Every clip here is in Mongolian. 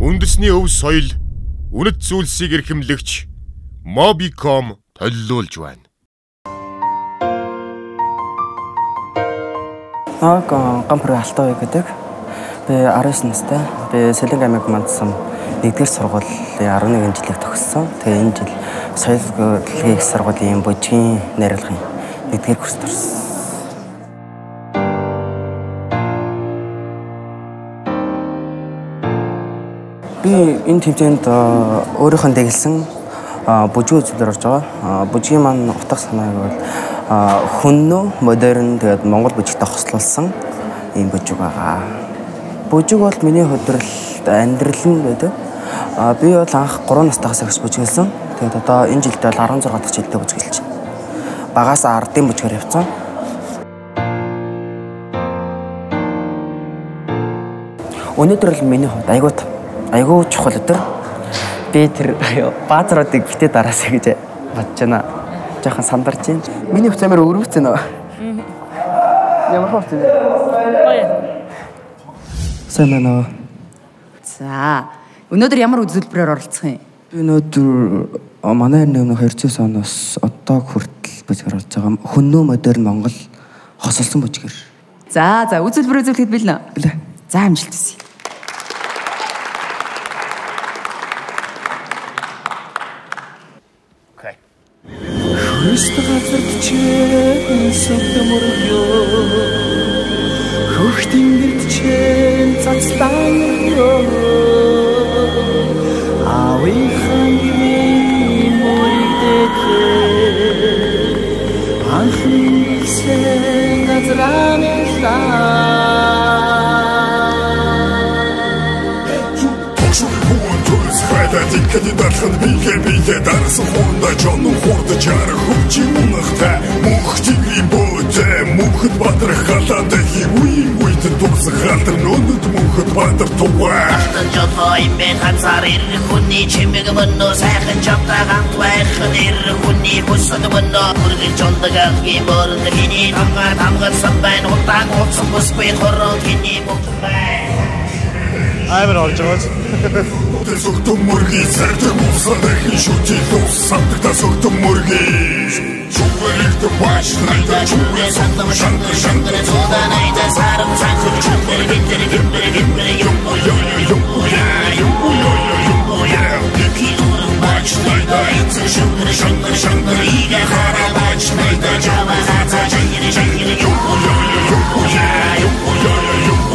Үндэсний өв соёл, үнэт зүйлсийг эрхэмлэгч Mobicom төллүүлж байна. Намайг Гампүр Алтаа гэдэг. Би 19 настай. Би Сэлэнг аймаг Мандсан 1-р сургуулийн 11 жилийг төгссөн. Тэгээ энэ жил соёл хөдөлгөөний их сургуулийн бужигын найруулгын 1-р курст орсон. Би энэ тэмцээнд өөрийнхөө дэглэсэн бүжиг үзүүлэлээр орж байгаа. Бүжгийн маань утга санааг бол хөннөө модерн тэгээд монгол бүжигтэй хослуулсан ийм бүжиг байгаа. Бүжиг бол миний хувьд амьдрал нь байдаг. Би бол анх 3 настайгаас эхэлж бүжиглсэн. Тэгээд одоо энэ жилдээ бол 16 дахь жилдээ бүжиглэж байна. Багаас ардын бүжгээр явцсан. Өнөөдөр бол миний хувьд айгүй чухал өдөр. Би тэр баазруудыг битээ дараасаа гэж бодож байна. Жохон сандарч байна. Миний хувьд амар өрөвцөн нөө. Ямар хувьд вэ? Гоё. Сайн байна уу? За, өнөөдөр ямар үзүүлбэрээр оролцох юм? Би өнөөдөр манай нэг 209 оноос одоо хүртэл бүжгээр оролцож байгаа. Хөннөө модерн Монгол хосолсон бүжгээр. За, за үзүүлбэр үзүүлэхэд бэлнэ. Бэлээ. За, амжилт хүсье. Христ газарт чэн сүгдмөргөө хөх тэнгэрт чэн цацлан өргөө аавынхан гэрээ мөрөгдөг анхан хэлсэн газраа Дикэд дархан бигэ дарсан хурда жонн хурда чар хөвчи унахтай мөнх тигрийн бөөтэй мөнхөд баатар халаантай үеийн үед дурсан халдар нөнөд мөнхөд баатар тугай Алтан жолоо имээ ганцаар эр хүний чимэг мөнөө сайхан чамтай хамт байх нэр хүний бүсэд мөнөө үргэлж ундаг алгийн мөрөнд хиний тамгаар тамгалсан байна удаан уулзсан бүсгүй хорон хиний бүгд байна Амар орж байгаа. Сүгтэн мөргий сардаг усаад хин шүтий усаддаг сүгтэн мөргий чүгэрэгт бач найда чүгэ сандам шангар шангар цуда найда сарам цанхар чүгэр гэмбэр гэмбэр гэмбэр юм юм юм юм юм юм дикий бач найда эцэг шүгэр шангар шангар игэ хара бач найда жава хаза жангэр жангэр юм юм юм юм юм юм.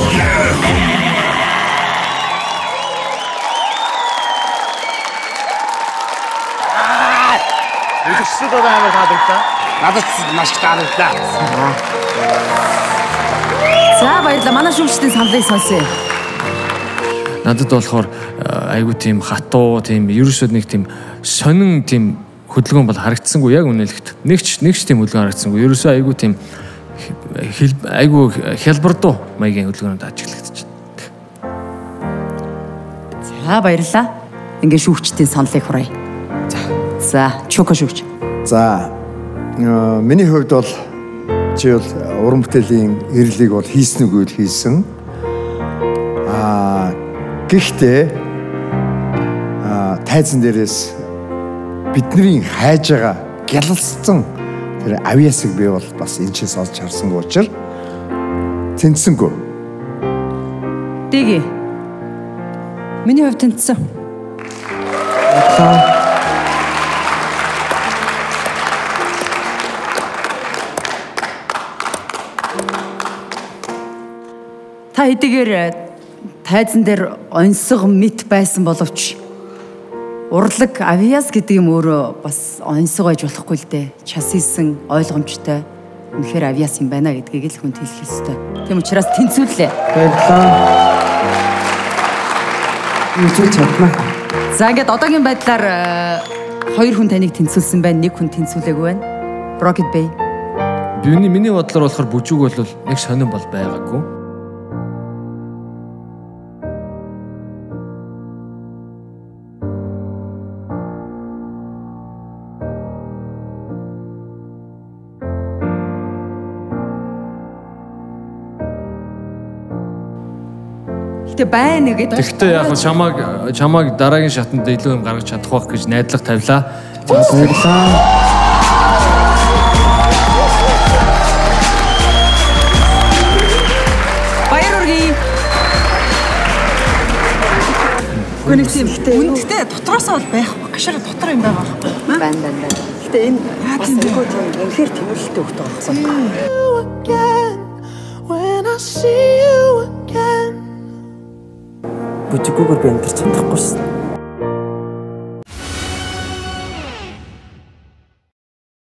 Үзэгчдэд одоо амар таалагдлаа. Надад маш их таалагдлаа. За баярлалаа. Манай шүүгчдийн саналыг сонсъё. Надад болохоор айгүй тийм хатуу, тийм ерөөсөө нэг тийм сонин тийм хөдөлгөөн бол харагдсангүй яг үнэлэхэд. Нэгч тийм хөдөлгөөн харагдсангүй. Ерөөсөө айгүй тийм айгүй хялбардуу маягийн хөдөлгөөнүүд ажиглагдчихэв. За баярлалаа. Ингээ шүүгчдийн саналыг хурая. За, Чука шүүгч. За, миний хувьд бол чи бол уран бүтээлийн эрлийг бол хийсэн үгүй л хийсэн. Гэхдээ тайзан дээрээс бидний хайж байгаа гялалцсан тэр авьяасыг би бол бас энэ чээс олж харсангүй учраас тэнцсэнгүй. Дэги. Миний хувьд тэнцсэн. Та хэдийгээр тайзан дээр оньсго мэт байсан боловч урлаг авиас гэдэг юм өөрөө бас оньсго байж болохгүй л дээ. Час хийсэн ойлгомжтой үнэхээр авиас юм байна гэдгийг л хүнд хэлэх ёстой. Тийм учраас тэнцвэрлээ. Баярлалаа. Үзүүлж чадна. За ингээд одоогийн байдлаар хоёр хүн таныг тэнцвүүлсэн байна, нэг хүн тэнцвүүлээгүй байна. Rocket Bay. Миний бодлоор болохоор бүжиг бол нэг сонин бол байгаагүй. Гэтэ байна гэдэг. Тэгвэл яг чамааг дараагийн шатанд илүү юм гаргаж чадах байх гэж найдлага тавилаа. Баярлалаа. Баяр хүргэе. Үгүй нэг тийм үндтэй дотроосоо бол байхгүй. Гашаар дотор юм байгаа байхгүй. Байна байна байна. Гэтэ энэ бас айгүй тийм үнэхээр тэмүүлэлтэй хөхтэй байгаа байхгүй. When I see you again. Бүжиггүйгээр би амьдарч чадахгүй шин.